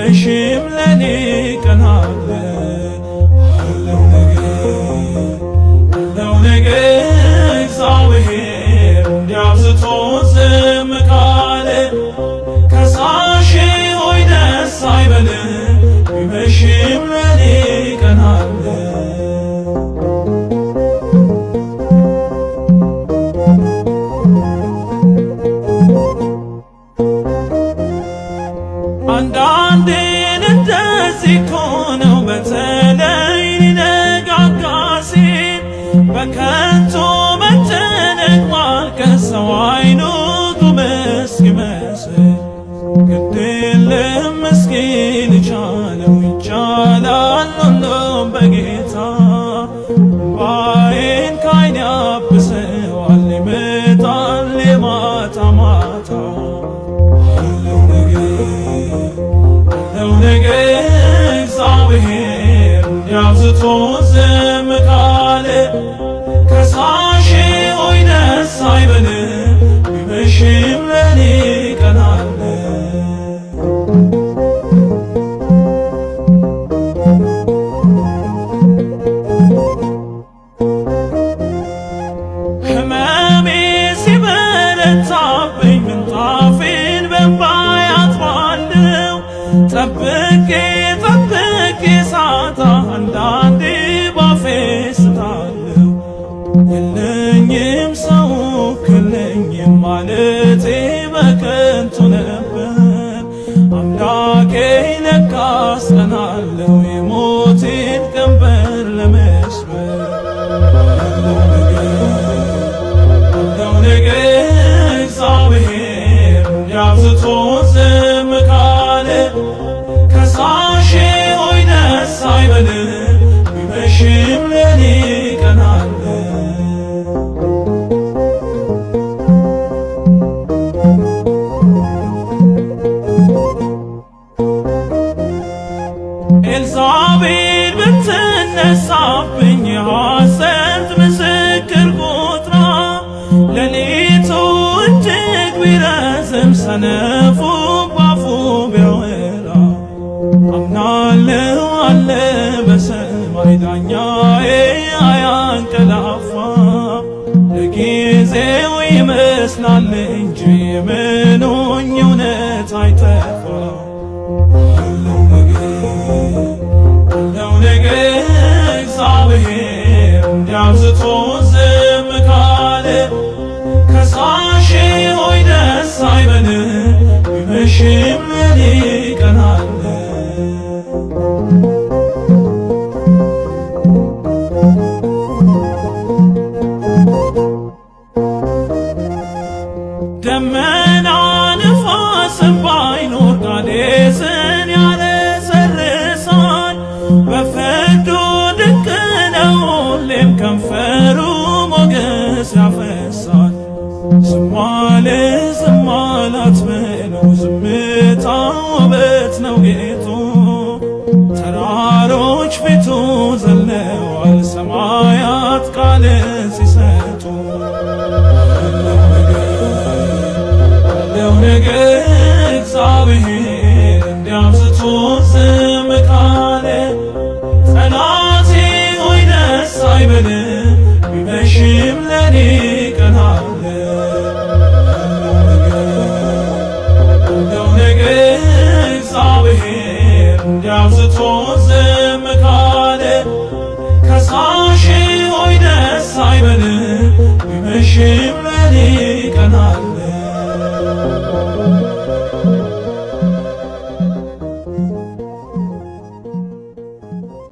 ቢመሽም ለኔ ቀን አለ። አለው ነገር አለው ነገር እግዚአብሔር እንዲያብዝቶ ዝም ካለ፣ ከሳሼ ሆይ ደስ አይበልህ፣ ቢመሽም ለኔ ቀን አለ። አንዳንዴን እንደዚህ እኮ ነው፣ በተለይ ሊነጋጋ ሲል በከንቱ መጨነቅ ማልቀስ፣ ሰው አይኑ ጉም እስኪመስል። ግድ የለም ምስኪን ቻለው፣ ይቻላል ሁሉም በጌታ። እምባዬን ካይኔ ያብሰዋል፣ ይመጣል የማታ ማታ። አለው ነገር አለው ነገር እግዚአብሔር እንዲያብዝቶ ዝም ካለ፣ ከሳሼ ሆይ ደስ አይበልህ፣ ቢመሽም ለኔ ቀን አለ። ሕመሜ ሲበረታብኝ ምንጣፌን በእንባዬ አጥባለሁ። ጠብቄ ጠብቄ ሳጣ አንዳንዴ ባፌ ስታለሁ። የለኝም ሰው ክለኝም ማለቴ በከንቱ ነበር። አምላኬ ለካስ ቀናለው የሞቴን ቀንበር ለመስበር። አለው ነገር አለው ነገር እግዚአብሔር እንዲያብዝቶ ዝም ካለ፣ ከሳሼ ሆይ ደስ አይበልህ፣ ቢመሽም ለኔ ቀን አለ። ኤልዛቤል ብትነሳብኝ የሐሰት ምስክር ቆጥራ፣ ሌሊቱ እጅግ ቢረዝም ሰነፉ ባፉ ቢያወራ፣ አምናለሁ አለ በሰማይ ዳኛዬ አያንቀላፋ። ለጊዜው ይመስላል እንጂ የምኑኝ እውነት አይጠፋ። አለው ነገር አለው ነገር እግዚአብሔር እንዲያብዝቶ ዝም ካለ፣ ከሳሼ ሆይ ደስ አይበልህ፣ ቢመሽም ለኔ ቀን አለ። ደመና ንፋስ ባይኖር ቃዴስን ያረሰርሳል። በፍርዱ ድንቅ ነው ሁሌም ከንፈሩ ሞገስ ያፈሳል። ዝም አለ ዝም አላት በለው፣ ዝምታ ውበት ነው ጌጡ። ተራሮች ፊቱ ዘለዋል ሰማያት ቃልን ሲሰጡ። አለው ነገር አለው ነገር እግዚአብሔር እንዲያብዝቶ ዝም ካለ፣ ጠላቴ ሆይ ደስ አይበልህ፣ ቢመሽም ለኔ ቀን አለ። አለው ነገር አለው ነገር እግዚአብሔር እንዲያብዝቶ ዝም ካለ፣ ከሳሼ ሆይ ደስ አይበልህ፣ ቢመሽም ለኔ ቀን አለ።